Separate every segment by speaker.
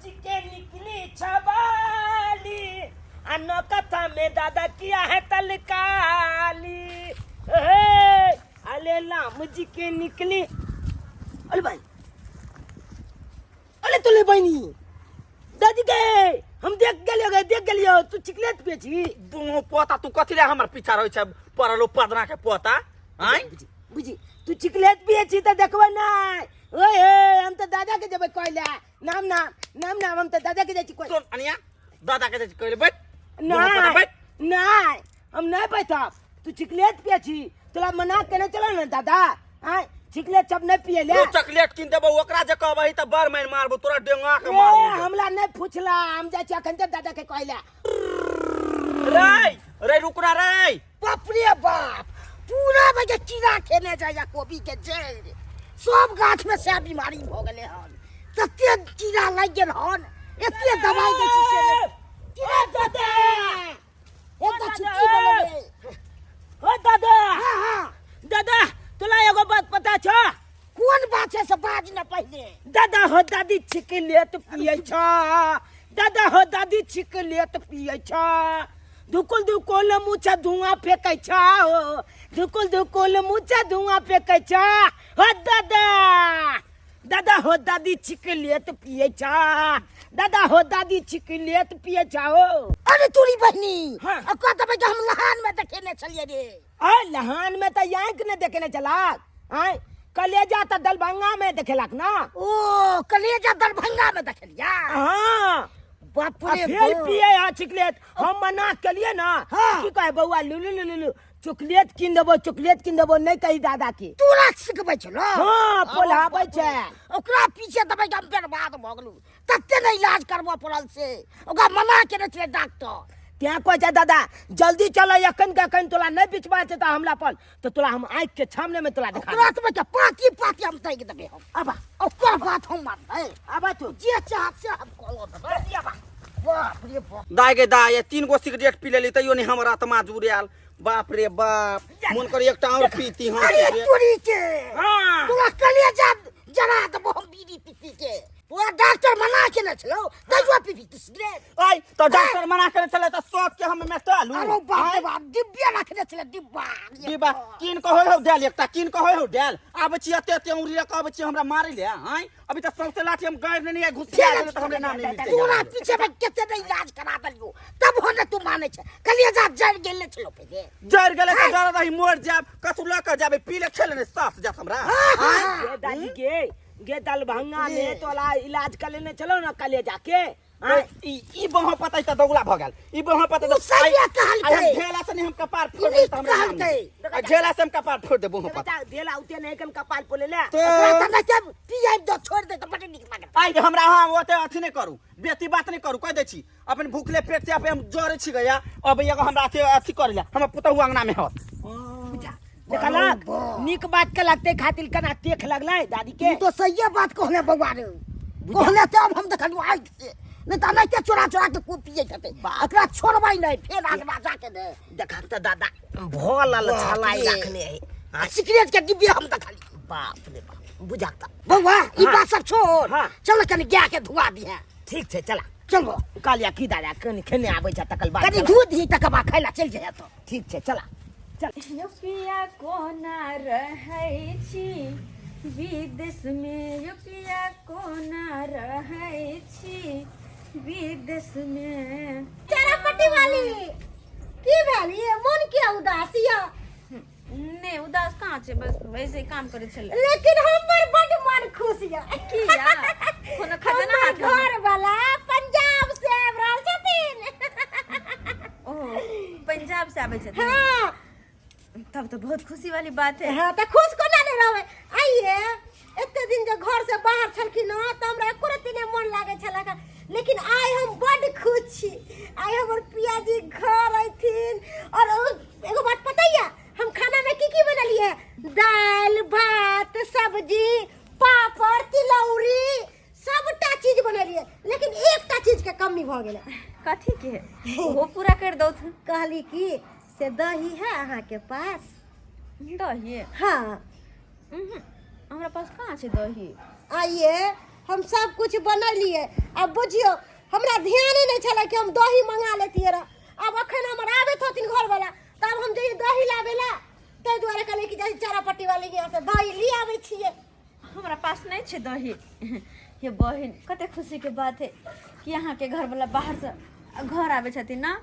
Speaker 1: जी के निकली छबाली आ न कथा में दादा किया है तलकाली। हे अले राम जी के निकली। अरे भाई, अरे तोले बहनी दादी के हम देख गेलियो गे, देख गेलियो तू चिकलेट पे छी।
Speaker 2: दुनू पोता तू कथी ले हमर पीछा रहै छै पड़लो पदना के पोता आँय?
Speaker 1: बुझी बुझी तू चिकलेट पिए छी तऽ देखबै नहि। ओए हे, हम तऽ दादा के जेबै कहै नाम नाम नाम नाम, हम तऽ दादा के जाइ छी कहै।
Speaker 2: सुन अनिया, दादा के जाइ छी कहै ले, बैठ दुनू पोता
Speaker 1: नहि
Speaker 2: बैठ।
Speaker 1: नहि, हम नहि बैठब। तू चिकलेट पिए छी, तोरा मना केने चलो ने दादा। आँय, चिकलेट सब नहि पिए ले।
Speaker 2: तू चॉकलेट कीन देबो ओकरा जे कहबही तऽ बड़ मारि मारबो तोरा, डेंगा के
Speaker 1: ए,
Speaker 2: मारबो।
Speaker 1: हमला नहि फुछला, हम जाइ छी अखन तक दादा के कहै ले।
Speaker 2: रे रे रुक ना रे।
Speaker 3: बाप रे बाप, पूरा बजे कीड़ा खेने जाइया कोबी के जड़ि, सब गाछ में सएह बीमारी भऽ गेलै हन, तते कीड़ा लागि गेल हन, एते दवाइ दै छी से नहि। कीड़ा
Speaker 1: दादा,
Speaker 3: एक तऽ छुट्टी बनलै।
Speaker 1: ओ दादा।
Speaker 3: हाँ हाँ
Speaker 1: दादा, तोला एगो बात पता छौ?
Speaker 3: कोन बात छै से बाज न पहिले।
Speaker 1: दादा हो दादी चिकलेट पियै छ, दादा हो दादी चिकलेट पियै छ, धुकुल धुकुल मुँह धुआं फेंकै छ हो, धुकुल धुकुल मुँह धुआं फेंकै छ हो दादा। दादा हो दादी चिकलेट पियै छ, दादा हो दादी चिकलेट पियै छ हो।
Speaker 3: अरे तोरी बहिनी।
Speaker 1: हाँ।
Speaker 3: आ कह देबै जे हम लहान में देखेने छलियै रे।
Speaker 1: आय लहान में तऽ यांक ने देखेने छलाक। आय कलेजा तऽ दरभंगा में देखेलक ना।
Speaker 3: ओ कलेजा दरभंगा में देखेलिया?
Speaker 1: हाँ।
Speaker 3: बाप
Speaker 1: आ
Speaker 3: रे
Speaker 1: फेर
Speaker 3: बाप।
Speaker 1: पिए आ चॉकलेट, हम मना केलिए ना।
Speaker 3: हाँ।
Speaker 1: की कहे बौआ, लुलु लुलु लुलु चॉकलेट कीन देबो, चॉकलेट कीन देबो, नहीं कही दादा के।
Speaker 3: तोरा सिखबै छलो?
Speaker 1: हाँ, पोल्हाबै छै।
Speaker 3: ओकरा पीछे दबै हम बर्बाद भऽ गेलहुँ, तते ने इलाज करबऽ पड़ल से ओकरा मना केने छलै डॉक्टर।
Speaker 1: तें कहै छै दादा जल्दी चल, एखन के एखन तोरा नहीं बिचवा छै तऽ हमरा पर तऽ तोरा हम आँखि के सामने में तोरा देखा
Speaker 3: ओकरा तऽ पाती पाती हम ताकि देबै हम।
Speaker 1: आबा।
Speaker 3: ओकर बात हम मानबै।
Speaker 1: आबा तू।
Speaker 3: जे चाहत से हम कऽ देबै।
Speaker 1: जल्दी आबा।
Speaker 3: बाप रे बाप।
Speaker 2: दाय गे दाय, ये 3 गो सिगरेट पी लेली तैयो नहीं हमर आत्मा जुड़ायल। बाप रे बाप, मन कर एकटा और पीती। हाँ
Speaker 3: अरे
Speaker 2: सिगरेट।
Speaker 3: तोरी के।
Speaker 1: हाँ।
Speaker 3: तोरा कलेजा जरा देबो हम बीड़ी पी पी के। तोरा डॉक्टर मना केने छलौ तैयो पीबी तू सिगरेट?
Speaker 2: ओय तो डॉक्टर मना केने छलै तऽ शौक के हम में चालू।
Speaker 3: अरे बाप रे बाप, डिब्बे रखने छलै डिब्बा।
Speaker 2: डिब्बा कीन के होय हो देल, एकटा कीन के होय हो देल। आबै छी एते एते उंगरी लऽ के आबै छी हमरा मारै ले। आँय अभी तऽ सौंसे लाठी हम गाड़ि नेने घुस गेल तऽ हमरे नाम नहि मिलतै।
Speaker 3: तोरा पीछे में कते नहि इलाज करा देलियो तब हो ने तू मानै छै। कलेजा जरि गेल ने छलौ पहिले।
Speaker 2: जरि गेलै तऽ डर रही मरि जायब, कथू लऽ के जाबै पी ले खेले ने साफ जात हमरा।
Speaker 3: हाँ।
Speaker 1: गे दादी के गे, दरभंगा में तोरा इलाज कर लेने चलो ना कलेजा के। आँय?
Speaker 2: ई बह पता तऽ दौगला भऽ गेल, ई बह पता
Speaker 3: ओ सहिए कहलकै।
Speaker 2: आइ हम ढेला से नहीं हम कपार फोड़ देब तऽ हमरा नाम
Speaker 3: कहलकै।
Speaker 2: नहि। आ ढेला से हम कपार फोड़ देब बह पता।
Speaker 1: ढेला उते नहीं कन कपार फोड़े ले।
Speaker 2: तो
Speaker 3: ओकरा तऽ नहि छै, पियाइ दो छोड़ दे तऽ बड्ड नीक लागत।
Speaker 2: आइ हमरा अहाँ ओते अथी नहि करू, बेती बात नहि करू, कहि दै छी। अपन भूखले पेट से अपन हम जरे छी गया, अब एगो हमरा अथी अथी करै ले हमर पुतहु अंगना में हत।
Speaker 1: देखलक नीक बात के लगते खातिर कना टेक लगलै दादी के।
Speaker 3: तू तो सहिए बात कहले बौआ रे, कहले तब हम देखलियो आँखि से, नहीं तऽ एनाहिते चोरा चोरा के को पिए छते। एकरा छोड़बै नहि, फेर आगवा जाके दे।
Speaker 1: देखा तऽ दादा भोलल
Speaker 3: बाप
Speaker 1: छलाई
Speaker 3: रे।
Speaker 1: रखने है।
Speaker 3: आ सिगरेट के डिब्बे हम देखली।
Speaker 1: बाप रे बाप, बुझा तऽ
Speaker 3: बौआ ई
Speaker 1: हाँ।
Speaker 3: बात सब छोड़।
Speaker 1: हाँ।
Speaker 3: चल कनी गाय के धुआ दिहे।
Speaker 1: ठीक छै चला।
Speaker 3: चलो।
Speaker 1: कहलिया की दादा कनी खेने आबै छै तकर बाद
Speaker 3: कनी
Speaker 1: चला।
Speaker 3: धो दिही तकर बाद खाय ला चलि जइहे तो।
Speaker 1: ठीक छै चला चल।
Speaker 4: युपिया कोना रहै छी विदेश में, युपिया कोना रहै छी विदेश में।
Speaker 5: चरापट्टी वाली की भेल ये, मन किया उदास या?
Speaker 4: नहीं उदास कहाँ छै, बस वैसे ही काम करै छलै।
Speaker 5: लेकिन हमर बड मन खुश या।
Speaker 4: किया, कोनो खजाना
Speaker 5: हमर
Speaker 4: हाथ में?
Speaker 5: घर वाला पंजाब से आबि रहल छथिन।
Speaker 4: ओहो पंजाब से आबै छथिन?
Speaker 5: हाँ।
Speaker 4: तब तो बहुत खुशी वाली बात है।
Speaker 5: हाँ तऽ खुश कोना नहि रहबै? आइए एते दिन जे घर से बाहर छलखिन हँ तऽ हमरा एको रत्ती नहि मन लागै छलै, लेकिन आइ हम बड्ड खुश छी। आइ हमर पियाजी घर अयथिन। और एगो बात पता यऽ हम खाना में की की बनेलियै? दालि भात सब्जी पापड़ तिलौरी सबटा चीज बनेलियै, लेकिन एकटा चीज के कमी भऽ गेलै।
Speaker 4: कथी के? ओहो पूरा कर दौथ।
Speaker 5: कहली कि से दही है अहाँके पास?
Speaker 4: दही?
Speaker 5: हाँ।
Speaker 4: उहुं, हमरा पास कहाँ छै दही।
Speaker 5: आइए हम सब कुछ बनेलियै। आब बुझियौ हमरा ध्याने नहि छलै कि हम दही मंगा लेतियै रह। आब अखन हमर आबैत होथिन घरवला तब हम जइयै दही लाबै लए, ताहि दुआरे कहलियै कि जाइ चारा पट्टी वाली के यहाँ से दही ले आबै छियै।
Speaker 4: हमरा पास नहीं छै दही। हे बहिन, कते खुशी के बात है कि अहाँ के घर वाला बाहर से घर आवे छथिन ना।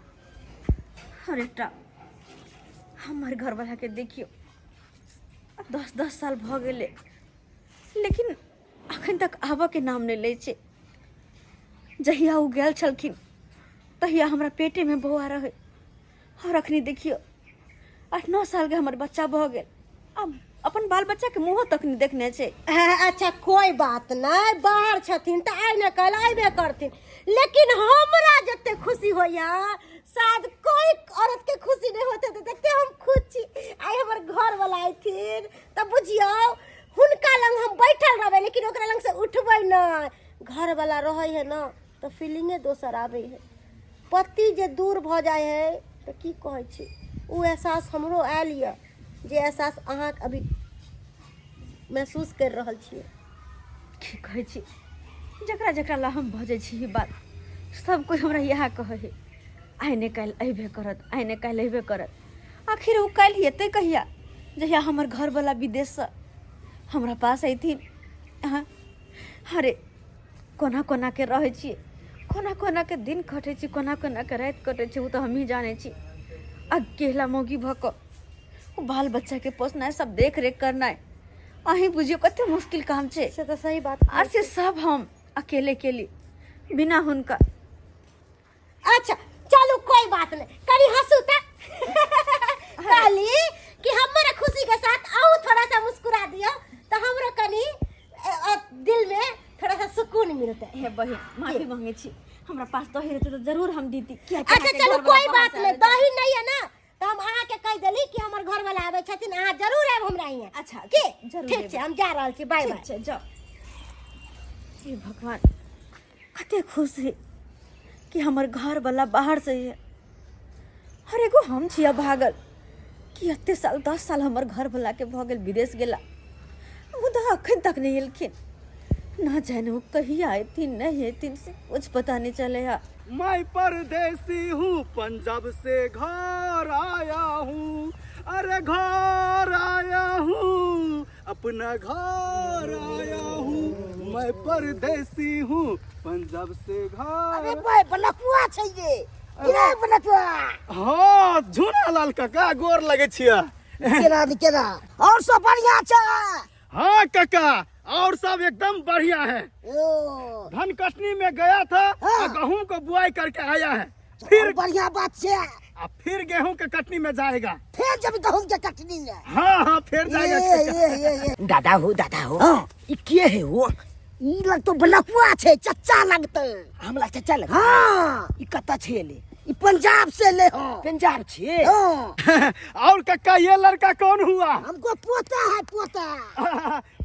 Speaker 4: और एकटा हमर घर वाला के देखियो, 10-10 साल भ गेलै, लेकिन अखन तक आबऽ के नाम नहीं लै छै। जहिया ओ गेल छलखिन तहिया हमरा पेटे में बौआ रहे, और अखनी देखियो 8-9 साल के हमर बच्चा भऽ गेल, अब अपन बाल बच्चा के मुँहो तक नहीं देखने छै।
Speaker 5: हाँ, अच्छा कोई बात नहीं, बाहर छथिन तऽ आइ ने काल्हि अयबे करथिन, लेकिन हमरा जते खुशी होइया शायद कोई औरत के खुशी नहीं होते, तऽ तते हम खुश छी। आइ हमर घर वाला अयथिन तऽ बुझियौ हुनका लग हम बैठल रहबै, लेकिन ओकरा लग से उठबै नहि। घर वाला रहै है ना तऽ फीलिंगे दोसर आबै है। पति जे दूर भऽ जाइ है तऽ की कहै छी, ओ एहसास हमरो आयल यऽ जे एहसास अहाँके अभी महसूस करि रहल छियै।
Speaker 4: की कहै छी, जकरा जकरा ला हम बजै छी ई बात, सब कोइ हमरा इएह कहै है, आइ ने काल्हि अयबे करत, आइ ने काल्हि अयबे करत। आखिर ओ काल्हि एतै कहिया, जहिया हमर घरवला विदेशसँ हमरा पास अयथिन। हाँ, अरे कोना कोना के रहै छियै, कोना कोना के दिन कटै छै, कोना कोना के राति कटै छै, ओ तऽ हमही जानै छी। अकेला मौगी भऽ कऽ ओ बाल बच्चाके पोसनाइ, सब देख रेख करनाइ, अहीं बुझियौ कते मुश्किल काम छै।
Speaker 5: से तऽ सही बात
Speaker 4: आर से सब हम अकेले केली बिना हुनका।
Speaker 5: अच्छा चलू कोई बात नहीं, कनी हंसू त कहली कि हमर खुशी के साथ अहूँ थोड़ा सा मुस्कुरा दियो तो हमरो कनी दिल में थोड़ा सा सुकून मिलते।
Speaker 4: हे बहिन, माफी मांगे छी, हमरा पास दही रहते तो जरूर हम दीती।
Speaker 5: अच्छा चलू कोई बात नहीं, दही नहीं है ना तो हम अहाँ के कह देली कि हमर घर वाला आवे छथिन, अहाँ जरूर आयब हमरा हियाँ।
Speaker 4: अच्छा,
Speaker 5: के
Speaker 4: जरूर
Speaker 5: ठीक छै, हम जा रहल छी, बाय बाय।
Speaker 4: ठीक छै, जाओ। हे भगवान, कते खुश है कि हमर घर वाला बाहर से है, और एगो हम छियै भागल कि एते साल 10 साल हमर घर वाला के भऽ गेल विदेश गेला, मुदा अखन तक नहीं एलखिन। ना जाने वो कहिया एथिन नहीं एथिन से कुछ पता नहीं चले है।
Speaker 6: मैं परदेसी हूँ पंजाब से घर आया हूँ, अरे घर आया हूँ अपना घर आया हूँ, मैं परदेसी हूँ पंजाब से घर।
Speaker 3: अरे भाई बलकुआ छै ये, गिरा बलकुआ।
Speaker 6: हाँ झूना लाल काका गोर लगे छिया।
Speaker 3: केना नी केना, और सब बढ़िया छै।
Speaker 6: हाँ काका और सब एकदम बढ़िया है।
Speaker 3: ओ।
Speaker 6: धन कटनी में गया था,
Speaker 3: हाँ।
Speaker 6: गेहूं को बुआई करके आया है,
Speaker 3: फिर
Speaker 6: फिर
Speaker 3: बढ़िया बात छै।
Speaker 6: आ फिर गेहूं के कटनी में जाएगा।
Speaker 3: फिर जब गेहूं के कटनी में।
Speaker 6: हाँ हाँ फिर जाएगा।
Speaker 3: ये, ये, ये, ये।
Speaker 1: दादा हो, दादा हो।
Speaker 3: हाँ।
Speaker 1: ई के है हो?
Speaker 3: ई लगतो बलकुआ छै, चच्चा लगतै।
Speaker 1: हमरा चच्चा लगतै?
Speaker 3: हाँ।
Speaker 1: ई कतऽ छै एले?
Speaker 3: ई पंजाब से ले हो।
Speaker 1: पंजाब छे?
Speaker 3: हाँ।
Speaker 6: और कक्का ये लड़का कौन हुआ?
Speaker 3: हमको पोता है, पोता।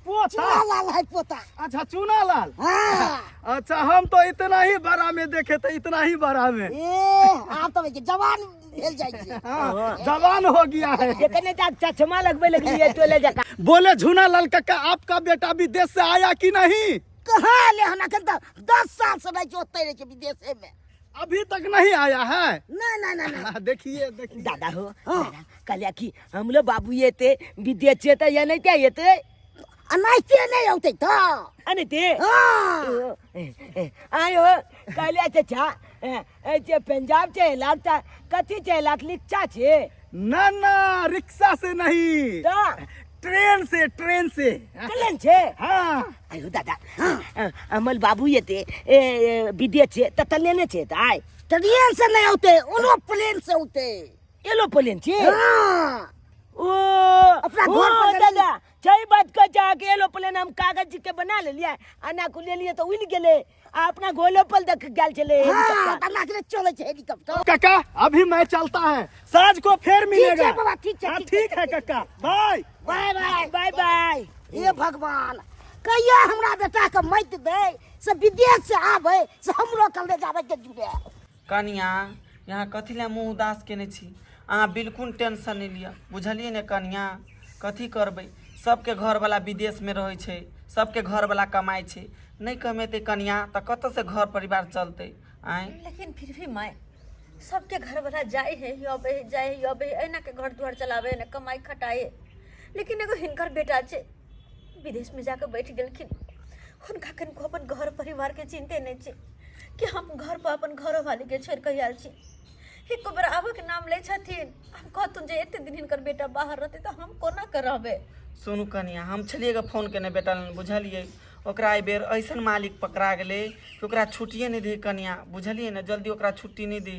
Speaker 6: पोता?
Speaker 3: चूना लाल है पोता।
Speaker 6: अच्छा चूना लाल।
Speaker 3: हाँ।
Speaker 6: अच्छा हम तो इतना ही बड़ा में देखे थे, इतना ही बड़ा में।
Speaker 3: ए, आप तो देखिए, जवान भेल जाइ छै।
Speaker 6: हाँ, जवान हो गया है।
Speaker 1: देखने त चश्मा लगबे लगलिए टोले जका।
Speaker 6: बोले झूना लाल कक्का आपका बेटा विदेश से आया कि नहीं?
Speaker 3: कहाँ ले हन अखन तक 10 साल से नहीं जोते रहे छै विदेशे में।
Speaker 6: अभी तक नहीं आया है?
Speaker 3: नहीं, नहीं, नहीं, नहीं।
Speaker 6: देखिए, देखिए।
Speaker 1: दादा हो,
Speaker 3: हाँ।
Speaker 1: दादा, कहलिया कि हमलो बाबू एते विदेश से त या नहीं ते एते?
Speaker 3: अनाइते नहीं औते त।
Speaker 1: अनाइते?
Speaker 3: हाँ।
Speaker 1: आयो, कहलिया चचा, ए, जे पंजाब से लागता कथी से लाग रिक्शा छे?
Speaker 6: ना ना रिक्शा से नहीं,
Speaker 1: त?
Speaker 6: ट्रेन से, ट्रेन से।
Speaker 1: ट्रेन से?
Speaker 6: हाँ।
Speaker 1: आयो दादा, हाँ, अमल बाबू एते, ए, ए, विदेश से त लेने छे त आय।
Speaker 3: ट्रेन से नहीं औते, ओनो प्लेन से औते।
Speaker 1: एलो प्लेन छे?
Speaker 3: हाँ।
Speaker 1: ओ,
Speaker 3: अपना
Speaker 1: ओ,
Speaker 3: घर पर
Speaker 1: दादा, सही बात कह जा के एलो प्लेन हम कागज के बना ले लिया, आना को ले लिए तो उड़ गेले, आ अपना गोलो पर देख गेल छले
Speaker 3: हाँ,
Speaker 1: हेलीकॉप्टर।
Speaker 3: त नाक रे चले छे हेलीकॉप्टर।
Speaker 6: काका अभी मैं चलता है, साँझ को फिर मिलेगा।
Speaker 3: ठीक है बाबा, ठीक है,
Speaker 6: हाँ,
Speaker 3: ठीक है,
Speaker 6: ठीक है काका, बाय।
Speaker 3: Bye bye.
Speaker 1: Bye bye.
Speaker 3: हे भगवान, कहिया हमरा बेटा के मत दे से विदेश से आबे से हमरो कल जाबे के जुड़े।
Speaker 2: कनिया यहाँ कथी लए मुँह उदास केने छी? अहाँ बिल्कुल टेंशन नहि लिअ, बुझलियै ने कनिया? कथी करबै, सबके घरवला विदेशमे रहै छै, सबके घरवला कमाइ छै, नहि कमेतै कनिया तऽ कतऽसँ घर परिवार चलतै आँय।
Speaker 4: लेकिन फिर भी माय सबके घर वाला जाए है अबे है जाए है अबे है, एना के घर द्वार चलावे है ना कमाई खटाए है। लेकिन एगो हिनकर बेटा छै विदेश में जाके बैठ गेलखिन, हुनका कनिको अपन घर परिवार के चिंते नहीं छै कि हम घर पर अपन घरो वाली के छोड़ के आयल छी। एको बेर आबऽ के नाम लै छथिन, हम कहथुन जे एते दिन हिनकर बेटा बाहर रहतै तऽ हम कोना के रहबै।
Speaker 2: सुनू कनिया, हम छलियै गे फोन केने बेटा लग, बुझलियै? ओकरा एहि बेर ऐसन मालिक पकड़ा गेलै कि ओकरा छुट्टिए नहि दै कनिया, बुझलियै ने? जल्दी ओकरा छुट्टी नहि दै,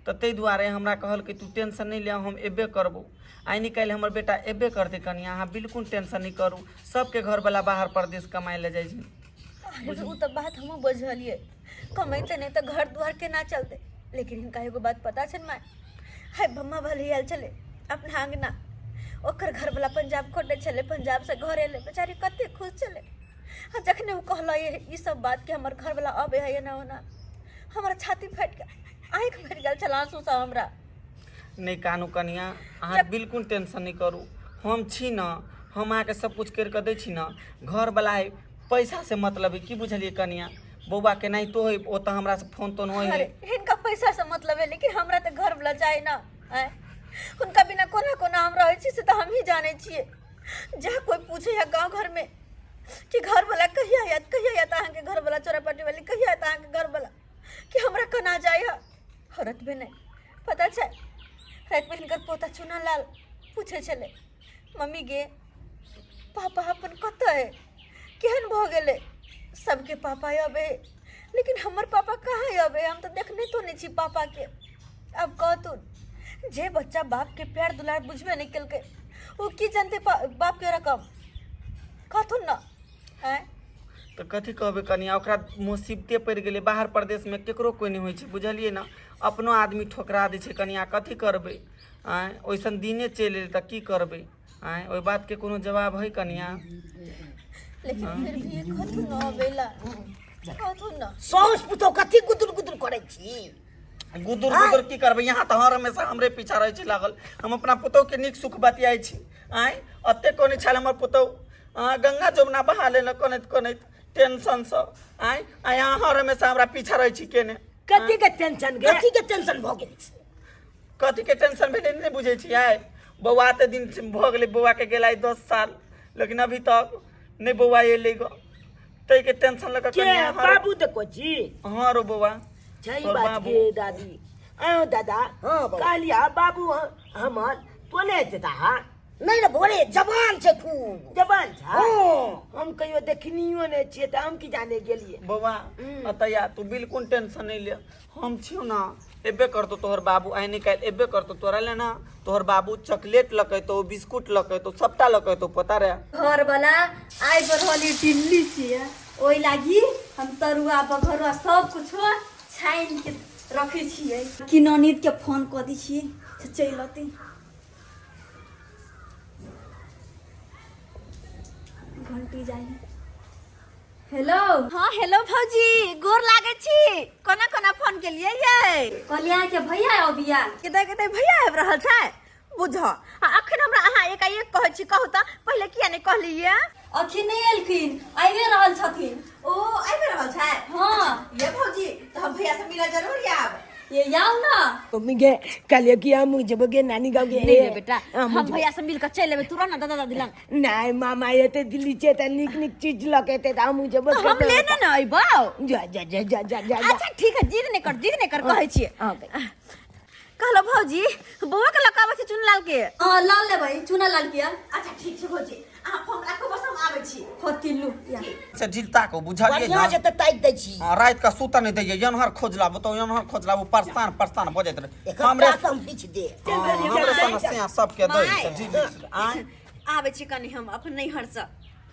Speaker 2: तऽ ताहि दुआरे हमरा कहलकै तू टेंशन नहि ले, हम एबे करबौ। आइ नहि काल्हि हमर बेटा एबे करतै कनिया, अहाँ बिल्कुल टेंशन नहि करू। सबके घरवला बाहर परदेश कमाइ लए जाइ छै।
Speaker 4: अरे ओ तऽ बात हमहूँ बुझलियै, कमेतै नहि तऽ घर दुआर केना चलतै। लेकिन हिनका एगो बात पता छनि माय, हाय बम्मा भले आयल छलै अपना अङ्गना, ओकर घरवला पंजाब खोलने छलै, पंजाबसँ घर एलै, बेचारी कते खुश छलै। आ जखने ओ कहलै ई सब बात कि हमर घरवला अबै है एना ओना, हमर छाती फाटि गेल, आँखि भरि गेल छल आँसूसँ हमरा।
Speaker 2: नहि कानू कनिया, अहाँ बिल्कुल टेंशन नहि करू, हम छी ने, हम अहाँके सब कुछ करि कऽ दै छी ने। घरवला है पैसा से मतलब है की, बुझलियै कनिया? बौआ केनाहितो होइ, ओतऽ हमरा से फोन तोन होइ है।
Speaker 4: अरे हिनका पैसा से मतलब है, लेकिन हमरा तऽ घरवला चाही ना। आँय, हुनका बिना कोना कोना हम रहै छी से तऽ हमही जानै छियै। जहाँ कोइ पूछे है गाँव घरमे कि घरवला कहिया आयत, कहिया आयत अहाँके घरवला, चोरापट्टी वाली कहिया आयत अहाँके घरवला, कि हमरा केना जाइ है। औरत भी नहि पता छै, रातिमे हिनकर पोता चुना लाल पूछै छलै, मम्मी गे पापा अपन कतऽ है, केहन भऽ गेलै? सबके पापा अबै, लेकिन हमर पापा कहाँ अबै, हम तऽ देखने तो नहि छी पापाके। आब कहतुन जे बच्चा बापके प्यार दुलार बुझबे नहि केलकै ओ की जानतै बापके रकम, कहथुन ने। आँय
Speaker 2: तऽ कथी कहबै कनिया, ओकरा मुसीबते पड़ि गेलै। बाहर परदेशमे केकरो कोइ नहि होइ छै, बुझलियै ने? अपनो आदमी ठोकरा दै छै कनिया, कथी करबै? आँय, ओइसन दिने चलि एलै तऽ की करबै? आँय, ओहि बातके कोनो जवाब है कनिया?
Speaker 4: लेकिन फिर भी कहथुन न अबैला, कहथुन न।
Speaker 3: साउस पुतोह कथी गुदुर गुदुर करै छी?
Speaker 2: गुदुर गुदुर की करबै, यहाँ तऽ हर हमेशा हमरे पीछा रहै छै लागल। हम अपना पुतोहके नीक सुख बतियाइ छी। आँय, एते कोने छल हमर पुतोह, अहाँ गंगा जमुना बहा लेलक कनैत कनैत टेंशनसँ। आँय, आ यहाँ हर हमेशा हमरा पीछा रहै छी केने।
Speaker 1: कथी के टेंशन गे?
Speaker 3: कथी के टेंशन भऽ गेल छै?
Speaker 2: कथी के टेंशन भेलै नहि बुझै छी। आइ बौआ एते दिन भऽ गेलै बौआके गेला 10 साल, लेकिन अभी तक नहि बौआ एलै ग, ताहिके टेंशन लऽ कऽ
Speaker 1: के
Speaker 2: कनिया हर-
Speaker 1: बाबू देखो छी।
Speaker 2: हँ रो बौआ।
Speaker 1: छै
Speaker 2: तोहर
Speaker 1: बात
Speaker 2: बाबू।
Speaker 1: गे दादी। आयो दादा।
Speaker 3: हाँ, बाबू।
Speaker 1: कहलिया बाबू हमर तोले जेता हा?
Speaker 3: नहि रे भोरे जवान छै खूब।
Speaker 1: जवान छै?
Speaker 3: हाँ।
Speaker 1: हम कहियो देखनियो नहि छियै तऽ हम की जाने गेलियै।
Speaker 2: बौआ अतैया तू बिल्कुल टेंशन नहीं ले, हम छियौ ना, एबे करतो तोहर बाबू, आइ नहि काल्हि एबे करतो तोरा ले ना। तोहर बाबू चॉकलेट लकेतो, बिस्कुट लकेतो, सबटा लकेतो, पता रे।
Speaker 5: घर वाला आइ रहल दिल्ली से, ओहि लागी हम तरुआ बघरुआ सब कुछो छानि के रखै छियै। कि ननद के फोन कऽ दै छियै से चलि अतै। घंटी जाइ। हेलो।
Speaker 4: हाँ हेलो भौजी, गोर लागै छी। कोना कोना फोन केलियै यै?
Speaker 5: कहलियै अहाँके भैया अबिया।
Speaker 4: कतऽ कतऽ भैया आबि रहल छै बुझ। आ अखन हमरा अहाँ एकाएक कहै छी, कहू तऽ पहिले किया नहि कहलियै?
Speaker 5: अखन नहि एलखिन, आबिए रहल छथिन।
Speaker 4: ओ आबि रहल छै?
Speaker 5: हाँ।
Speaker 4: ये भौजी, तऽ हम भैया से मिलऽ जरूर आयब।
Speaker 5: ये आउ ना।
Speaker 1: मम्मी गे कहलिए कि हम जेबो गे नानी गाँव गे।
Speaker 4: नहीं रे बेटा,
Speaker 1: हम
Speaker 4: हम भैया से मिल के चलि एबै, तू रह ना दादा दादी लग।
Speaker 1: नहीं मामा एते दिल्ली छै तऽ नीक नीक चीज लऽ के एते तऽ हमहूँ जेबो।
Speaker 4: तऽ हम लेने ने अयबौ।
Speaker 1: जा जा जा जा जा जा।
Speaker 4: अच्छा ठीक है, जिद नहीं कर, जिद नहीं कर, कहै छियै।
Speaker 1: हाँ।
Speaker 4: कहलो भौजी, बौआ के लऽ के आबै छी चुनलाल के।
Speaker 5: हाँ लऽ लेबै चुनालाल के।
Speaker 4: अच्छा ठीक छै भौजी, अहाँ फोन राखू, बस हम आबै छी।
Speaker 5: हो तिल्लू या
Speaker 2: से ढीलता को बुझलियै
Speaker 3: बढ़िआँ
Speaker 2: ना?
Speaker 3: से तऽ ताकि दै छी।
Speaker 2: हाँ, राति के सुतऽ नहि दैयै, एनहर खोज लाबू तऽ एनहर खोज लाबू, परेशान परेशान भऽ जाइत रहै।
Speaker 3: एकर
Speaker 2: हमरे
Speaker 3: टाक हम बीछ दे।
Speaker 2: हाँ, हमरे समस्या सबके दै से ढील। आँय
Speaker 4: आबै छी कनि हम अपन नैहर से।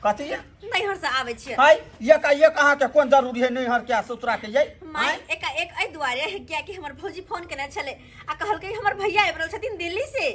Speaker 2: कथी?
Speaker 4: नैहर से आबै छी।
Speaker 2: हाय, एकाएक अहाँके कोन जरूरी है नैहर के आ ससुरा के यै?
Speaker 4: माय
Speaker 2: आँय?
Speaker 4: एकाएक एहि दुआरे है कियाकि हमर भौजी फोन केने छलै आ कहलकै हमर भैया आबि रहल छथिन दिल्ली से,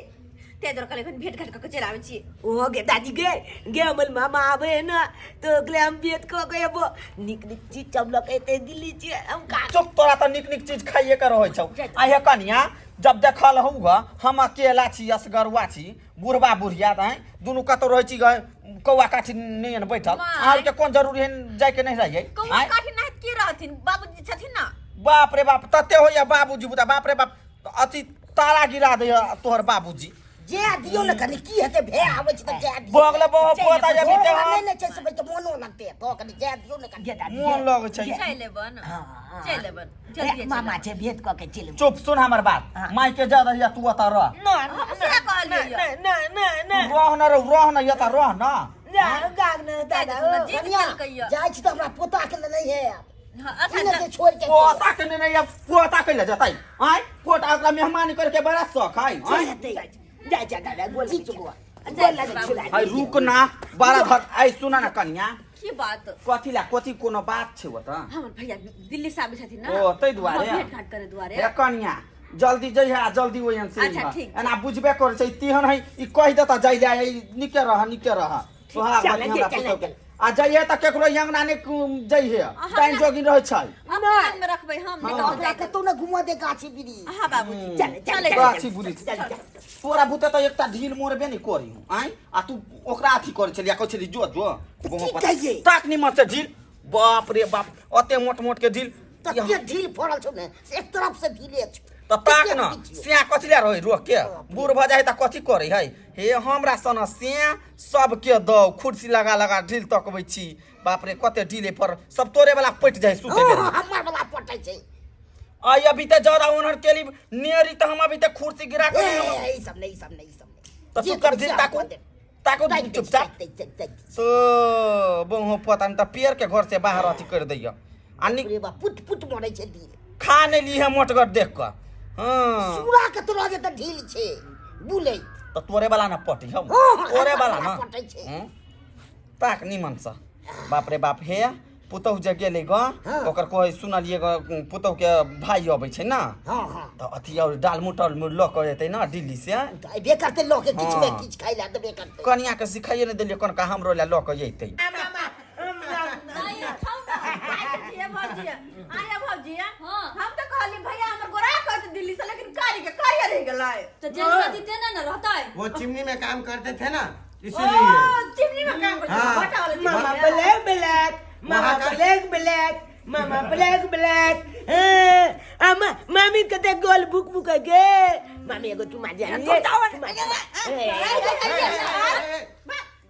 Speaker 4: ताहि दुआरे कहलियै एखन भेंट घाट कऽ के चलि आबै छी।
Speaker 1: ओ गे दादी गे, गे हमर मामा आबे है ना तो ओकरे हम भेंट कऽ के एबो, नीक नीक चीज सब लऽ के एतै दिल्ली छियै हम का।
Speaker 2: चुप, तोरा तऽ नीक नीक चीज खाइए के रहै छौ। आ हे कनिया, जब देखल हूँ ग हम अकेला छी, असगरुआ छी, बुढ़बा बुढ़िया तऽ दुनू कतौ रहै छी ग कौआ काठी नहीं बैठल।
Speaker 4: माय।
Speaker 2: आर के कोन जरूरी है जाय के नहीं रहियै?
Speaker 4: कौआ
Speaker 2: आँय?
Speaker 4: काठी नाहित के रहथिन, बाबूजी छथिन ना।
Speaker 2: बाप रे बाप, तते होइया बाबूजी बुता, बाप रे बाप, अथी तारा गिरा दैया तोहर बाबूजी।
Speaker 3: जे दियौ ने कनि, की हेतै, भे आबै छै तऽ जाय दियौ।
Speaker 2: बगल बहु पोता जे
Speaker 3: भे
Speaker 2: बीते
Speaker 3: नहि
Speaker 2: हम
Speaker 3: ने छै से बैठ मोनो लगतै, तऽ कनि जाय दियौ ने कनि।
Speaker 1: गे दादी
Speaker 2: मोन लगै छै।
Speaker 4: चलि एबन,
Speaker 1: हाँ।
Speaker 4: चलि एबन,
Speaker 1: ए,
Speaker 4: जल्दी
Speaker 1: मामा छै, भेंट कऽ के चलि एबो।
Speaker 2: चुप, सुन हमर बात, माय के जा रहिया, तू ओतऽ रह।
Speaker 1: ना।
Speaker 4: हम सएह कहलियै।
Speaker 1: ना ना ना ना।
Speaker 2: रह न रौ, रह न, एतऽ रह न।
Speaker 1: ना गाग ना दादा ओ।
Speaker 4: जीत
Speaker 3: कनिया,
Speaker 4: केलकैया।
Speaker 3: जाइ छी तऽ हमरा पोता के लेने हे आब।
Speaker 4: हाँ, अच्छा
Speaker 3: ई ने
Speaker 4: अच्छा।
Speaker 3: जे छोड़ि के
Speaker 2: पोता के नेने या पोता के ले जतै? आय पोता ओकरा मेहमानी करके बड़ा शौक है। आय
Speaker 1: जा जा दादा, गोल
Speaker 3: जी चुकवा।
Speaker 1: गोल लगे छुला।
Speaker 2: हाय रुक ना, बड़ा धर। आय सुन ना कनिया।
Speaker 4: की बात?
Speaker 2: कथी ला, कथी कोनो बात छै ओतऽ?
Speaker 4: हमर भैया दिल्ली से आबै छथिन ना।
Speaker 2: ओ ताहि दुआरे।
Speaker 4: हाँ, भेंट घाट करे दुआरे।
Speaker 2: हे कनिया, जल्दी जइहे आ जल्दी ओहन से
Speaker 4: अच्छा,
Speaker 2: अइहे।
Speaker 4: ठीक।
Speaker 2: एना बुझबे करै छै, तेहन है ई कहि देता जाइ ले, ई निके रह, निके रह। सोहाग
Speaker 1: चल,
Speaker 2: बती हमरा
Speaker 1: चल,
Speaker 2: पुतहु के।
Speaker 1: चल।
Speaker 2: आ जइहे तऽ केकरो अंगना नहि जइहे, टाइम जोगिन रहै छै।
Speaker 4: अपना में रखबै हम नहि
Speaker 2: हाँ।
Speaker 4: कतौ
Speaker 3: ओकरा
Speaker 4: जाय देबै।
Speaker 3: कतौ ने घुमऽ दे गाछी बिरी।
Speaker 4: हाँ बाबूजी।
Speaker 1: चल चल।
Speaker 4: चल।
Speaker 2: गाछी बुरी।
Speaker 1: चल चल।
Speaker 2: तोरा बुते तऽ एकटा ढील मोड़बे नहि करी हूँ। आँय, आ तू ओकरा अथी करै छलियै, कहै छली जो जो
Speaker 3: की कहियै?
Speaker 2: ताक निमन से ढील। बाप रे बाप, ओते मोट मोट के ढील।
Speaker 3: तते ढील फड़ल छौ ने से एक तरफ से ढीले छौ।
Speaker 2: तऽ ताक न
Speaker 3: तते ढील।
Speaker 2: सिया कथी ले रहै रोक के, बूढ़ भऽ जाइ तऽ कथी करै है? हे हमरा सन सिया सबके दौ खुर्सी लगा लगा ढील तकबै छी। बाप रे, कते ढीले पर सब तोरे वाला पटि जाइ सुते बेर।
Speaker 3: हँ, हमर वाला पटै छै।
Speaker 2: आइ अभी तऽ जरा ओनहर केली नेरी तऽ हम अभी तऽ खुर्सी गिरा के
Speaker 3: ए, ई सब नहि, ई सब नहि, ई सब नहि।
Speaker 2: तऽ
Speaker 3: जे
Speaker 2: तू कर
Speaker 3: कहै
Speaker 2: ढील
Speaker 3: छै,
Speaker 2: ताकू
Speaker 3: हम कऽ देब।
Speaker 2: ताकू
Speaker 3: ताकि दै छी,
Speaker 2: चुपचाप
Speaker 3: ताकि दै छी, ताकि दै छी।
Speaker 2: तो बहु पता नहीं तऽ पेड़ के घर से बाहर अथी कर दैया आ नि
Speaker 3: रे बाप, पुट पुट मरै छै ढील।
Speaker 2: खा नहि ली है मोटगर देख कऽ। हँ
Speaker 3: सूरा के तोरा जे तऽ ढील छै बुलै।
Speaker 2: तऽ तोरे वाला ना पटी हौ?
Speaker 3: हँ,
Speaker 2: तोरे
Speaker 3: हमर
Speaker 2: वाला
Speaker 3: वाला
Speaker 2: ना
Speaker 3: पटै छै।
Speaker 2: हँ? ताक निमन से। बाप रे बाप, हे पुतहु जे गेलै ग।
Speaker 3: हाँ।
Speaker 2: ओकर कहै सुनलियै ग, पुतहु के भाई अबै छै ना।
Speaker 3: हँ हँ।
Speaker 2: तऽ अथी और डालमोट उलमोट लऽ कऽ एतै ना दिल्ली से।
Speaker 3: तऽ अयबे करतै लऽ के किछु ने
Speaker 2: हाँ।
Speaker 3: किछु खाइ लए देबे करतै।
Speaker 2: कनिया के सिखाइए नहि देलियै, कनका हमरो लए लऽ कऽ एतै।
Speaker 4: नहीं, खाउ ना। आइ भौजी, आइ भौजी।
Speaker 7: हाँ।
Speaker 4: हम तऽ कहली भैया हमर गोरा कहै छै दिल्ली से, लेकिन कारी के कारिया रहि गेलै।
Speaker 7: तो जेल में जीते ना ना रहता है।
Speaker 8: वो चिमनी में काम करते थे ना,
Speaker 4: ओ
Speaker 8: इसीलिए।
Speaker 4: चिमनी में काम करते
Speaker 8: हाँ।
Speaker 4: भट्टा वाला चिमनी
Speaker 1: मामा
Speaker 4: में।
Speaker 1: ब्लैक ब्लैक मामा
Speaker 8: वहाँ का-
Speaker 1: ब्लैक ब्लैक मामा ब्लैक ब्लैक। हाँ, मामी कते गोल बुक बुक गे मामी, एगो चुमा दे। चुमा दे।
Speaker 8: ए, ए, ए,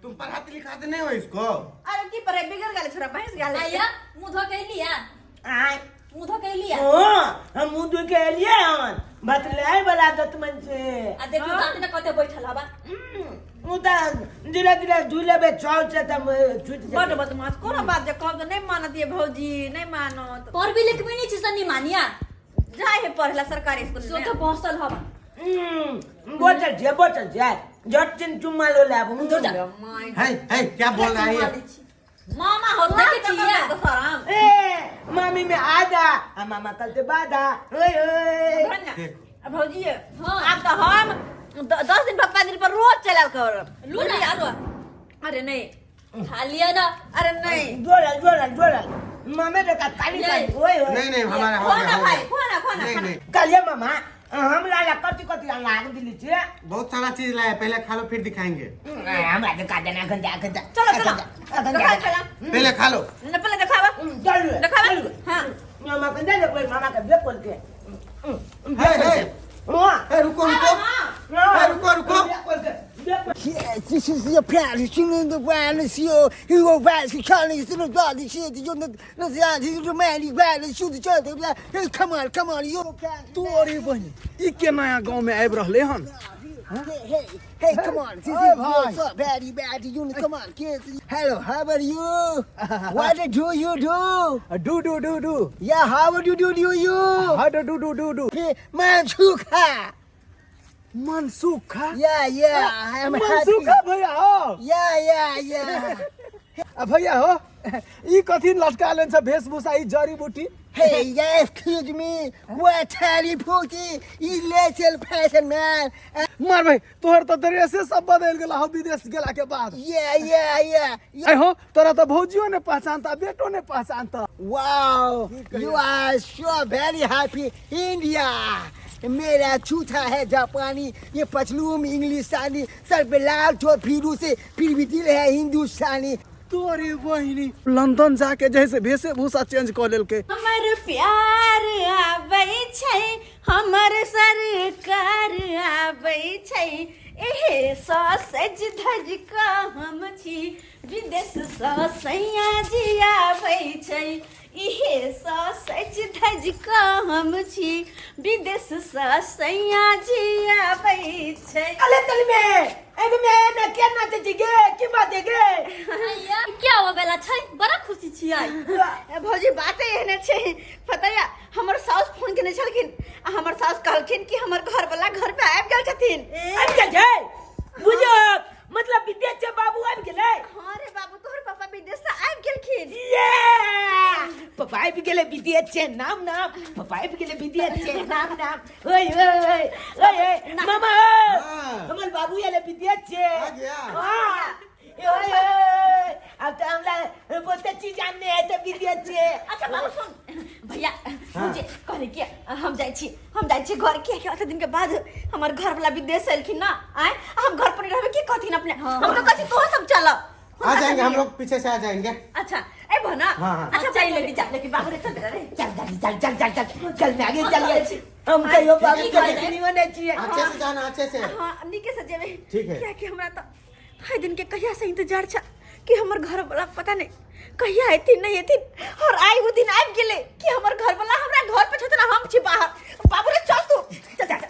Speaker 8: तुम पढ़ाते लिखाते नहीं हो इसको?
Speaker 4: अरे की परे बिगड़ गेलै छोरा, भैंस गेलै।
Speaker 7: आया मुंह धो के लिया?
Speaker 1: आय।
Speaker 7: मुंह धो के लिया?
Speaker 1: ओ हम मुंह धो के एलियै हन बतलाय वाला दतमन से।
Speaker 7: आ देखियो दांत में कते बैठल हवा।
Speaker 1: उ तऽ धीरे धीरे धुइ लेबै चाउर से तऽ छूटि
Speaker 4: बड
Speaker 1: जेतै।
Speaker 4: बदमाश, कोनो बात जे कहब तऽ नहि मानत ये भौजी, नहि मानत।
Speaker 7: पढ़ भी लिख भी नहीं छी सनी मानिया।
Speaker 4: जाय है पढ़ला सरकारी स्कूल
Speaker 7: सो
Speaker 4: में।
Speaker 7: तो बसल हवा।
Speaker 1: बोतल छै, बोतल छै, झट चिन चुम्मा लो लाब।
Speaker 7: दूर जा।
Speaker 4: My
Speaker 8: है है, क्या बोल रहा है ये?
Speaker 4: मामा हो
Speaker 7: देखै छियै?
Speaker 4: शरम।
Speaker 1: ए मामी में आधा आ मामा कल से बाधा, ओए ओए।
Speaker 8: देखो।
Speaker 4: भौजी।
Speaker 7: हाँ।
Speaker 4: आब तऽ हम 10 दिन पर 5 दिन पर रोज चलि आयल करब।
Speaker 7: लू ना आरो।
Speaker 4: अरे नहीं।
Speaker 7: खा लिया ना।
Speaker 4: अरे नहीं।
Speaker 1: जोड़ल जोड़ल जोड़ल मामे देखा काली काली, ओए ओए।
Speaker 8: नहीं नहीं, हमारा हो
Speaker 4: खो
Speaker 8: गया,
Speaker 4: ना
Speaker 8: हो
Speaker 4: भाई,
Speaker 8: गया।
Speaker 4: खो ना, खो ना,
Speaker 8: नहीं
Speaker 4: खाना।
Speaker 8: नहीं।
Speaker 1: कलिए मामा, हमरा ला कथी कथी लाग दिली छे?
Speaker 8: बहुत सारा चीज लाए, पहले खा लो फिर दिखाएंगे।
Speaker 1: हमरा देखा देना, अखन जा, अखन जा।
Speaker 4: चलो चलो।
Speaker 1: अखन जा।
Speaker 4: देखा चला।
Speaker 8: पहले खा लो।
Speaker 4: न पहले देखावा।
Speaker 1: चलू।
Speaker 4: देखावा।
Speaker 1: चलू।
Speaker 4: हाँ।
Speaker 1: मामा के दे देखबै, मामा के बेकोल के।
Speaker 8: है है।
Speaker 1: हाँ।
Speaker 8: है, रुको रुको। है, रुको रुको।
Speaker 1: बेकोल के बेकोल।
Speaker 3: 这是是要骗你，新人都完了，是哦，有万是看了是那大的鞋子，就那那这样就是卖力卖了，袖子这对不对？哎，come on come on，又骗。
Speaker 6: तोरी बहिन, ई के नया गांव में आबि रहले हन?
Speaker 3: Hey hey hey, come on, this is what's up, baddie baddie, you come on, kids. Hello, how are you? What do you do?
Speaker 6: Do do do do.
Speaker 3: Yeah, how do you do you?
Speaker 6: हा do do do do.
Speaker 3: Manchuka.
Speaker 6: Mansukha?
Speaker 3: Yeah yeah, I am happy.
Speaker 6: Mansukha भैया हो?
Speaker 3: Yeah yeah yeah.
Speaker 6: आ भैया हो, ई कथी लटका लेन छ वेशभूषा, ई जड़ी बूटी?
Speaker 9: Hey, yes, excuse me. What are you putting? Little fashion man.
Speaker 6: मार भाई तोहर तऽ ड्रेसे सब बदलि गेला हो विदेश गेला के बाद।
Speaker 9: Yeah, yeah, yeah.
Speaker 6: आइ हो तोरा तऽ भौजियो ने पहचानता, बेटो ने पहचानता।
Speaker 9: Wow, you are so very happy. India. मेरा छूछा है जापानी, ये पचलूम इंग्लिशानी, सर पे लाल ठो फिरू से फिर भी दिल है हिंदुस्तानी।
Speaker 6: तोरी बहिनी लंदन जाके जैसे भेसे भूसा चेंज कऽ लेलकै।
Speaker 4: हमर प्यार आबै छै, हमर सरकार आबै छै, एहे सँ सज धज कऽ हम छी, विदेश सँ सैया जी आबै छै, इहे सँ सज धज कऽ हम छी, विदेश सँ सैया जी आबै छै।
Speaker 1: अले तल में एग में ना के नाचे छी गे, की बात है गे?
Speaker 7: अइया क्या होवे वाला छै, बड़ा खुशी छियै।
Speaker 4: ए भौजी, बाते एहने छै, पता या हमर साउस फोन केने छलखिन आ हमर साउस कहलखिन कि हमर घर वाला घर पे आबि गेल छथिन।
Speaker 1: आबि गेल छै? बुझो मतलब विदेश से बाबू आबि गेलै?
Speaker 4: हाँ रे बाबू, तोहर पापा विदेश से आबि गेलखिन।
Speaker 1: ये पापा आबि गेलै विदेश से, नाम नाम पापा आबि गेलै विदेश से, नाम नाम। ओए ओए ओए ओए मामा, हमर बाबू आएले विदेश से।
Speaker 8: आ गया।
Speaker 1: हाँ ओए ओए, अब तो हमरा बहुते चीज जानने है तो विदेश से।
Speaker 4: अच्छा बाबू सुन भैया, मुझे कहले कि हम जाइ छी, हम जाइ छी घर, कियाकि अते दिन के बाद हमर घर वाला विदेश से एलखिन ना, आय हम घर पर नहीं रहबे की कहथिन अपने। हम तो कहै छी तोह सब चल।
Speaker 8: आ जाएंगे हम लोग, पीछे से आ जाएंगे।
Speaker 4: अच्छा ए भना।
Speaker 8: हाँ, हाँ।
Speaker 4: अच्छा चल लेके जा, लेकिन बाबू रे चल रे,
Speaker 1: चल चल चल चल चल चल चल मैं आगे चल गए। हम कहियो बाबू के देखनी होने चाहिए।
Speaker 8: अच्छे से जाना, अच्छे से।
Speaker 4: हाँ नीके से जेबे।
Speaker 8: ठीक है।
Speaker 4: कियाकि हमरा तो हर दिन के कहिया से इंतजार छा कि हमर घर वाला पता नहीं कहिया एथिन नहीं एथिन, और आई वो दिन आबि गेलै कि हमर घर वाला हमरा घर पे छथिन, हम छी बाहर। बाबू रे चल तू, चल चल चल।